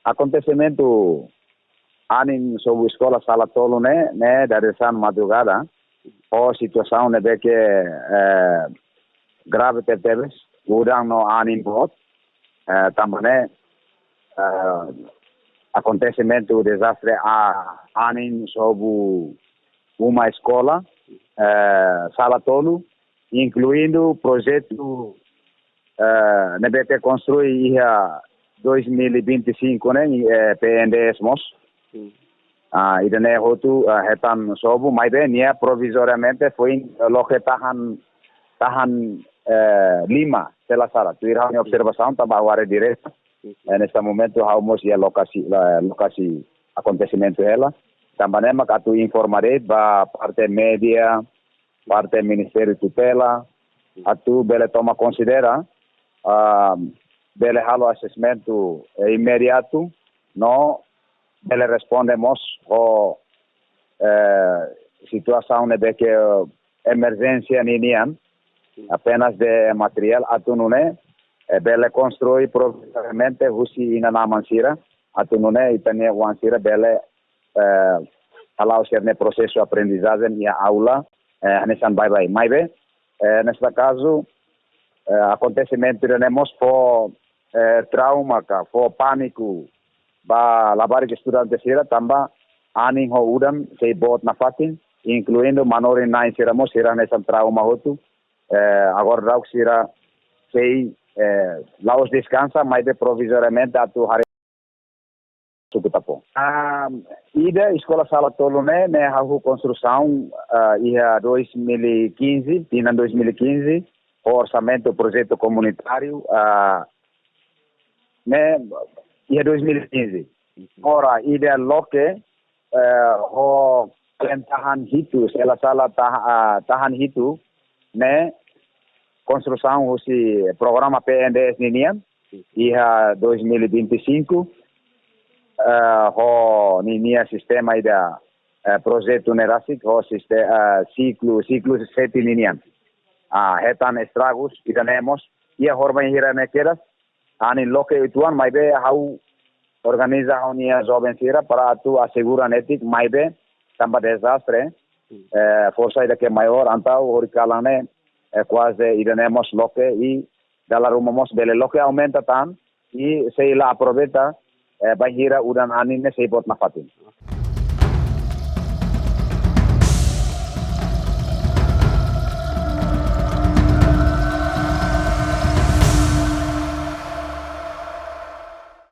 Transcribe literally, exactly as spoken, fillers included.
Akontesimentu anin sobu eskola sala tolu ne'e, ne'e dadeer-saan madrugada, ho situasaun ne'ebé ke, eh, grave tebetebes, udan no anin boot, eh, tanba ne'e, eh, akontesimentu dezastre a, anin sobu uma eskola, eh, sala tolu, inkluindu projetu, eh, ne'ebé ke konstrui iha dois mil e vinte e cinco ne'e, eh, P N D S mós. Hmm. Ah, ida-ne'e hotu, ah, hetan sobu, maibé nia provizoriamente foin loke tahan, tahan, eh, lima, se la sala. Tuir ha'u-nia observasaun, tanba ha'u haree direta. Hmm. Eh, neste momentu ha'u mós iha lokasi, la, lokasi akontesimentu hela. Tanba ne'e mak atu informa de'it ba parte média, parte Ministériu Tutela, atu bele toma konsidera, ah, bele halo assessment, eh, imediatu, no bele responde mós ho, eh, situasaun ne'ebé ke emerjénsia ninian, apenas de materiál atu nune'e, eh, bele konstrui provizoriamente husi inan-aman sira, atu nune'e ita-nia oan sira bele, eh, hala'o sira-nia prosesu aprendizajen iha aula, eh, hanesan baibain. Maibé, eh, neste kazu, eh, akontesimentu ida-ne'e mós fó, eh, trauma ka, fó pániku ba labarik estudante sira, tanba anin ho udan sei boot nafatin, inkluindu manorin-na'in sira mós sira hanesan trauma hotu. Eh, agora daudaun sira sei, eh, la'ós deskansa, maibé provizoriamente atu haree suku Tapón. Ah, ida eskola sala tolu ne'e, ne'e hahú konstrusaun, ah, iha dois mil e quinze, tinan dois mil e quinze, ho orsamentu projetu komunitáriu, ah, ne'e iha dois mil e quinze. Agora, ida loke, eh, ho alentahan hitu, se la sala tah-, ah, tahan hitu, ne'e konstrusaun husi programa P N D S ninian, iha dois mil e vinte e cinco, eh, ho ninia sistema ida, eh, projetu ne'e rasik, ho siste-, eh, siklu, siklu sete ninian. Ah, hetan estragus, ida-ne'e mós, iha horibainhira ne'e kedas, anin loke uitoan, maibé ha'u organiza ha'u-nia joven sira para atu asegura netik, maibé tanba dezastre, eh, forsa ida ke maiór, entaun horikalan ne'e, eh, kuaze ida-ne'e mós loke i dala ruma mós bele loke aumenta tan, i sei la aproveita, eh, bainhira udan anin ne'e sei boot nafatin.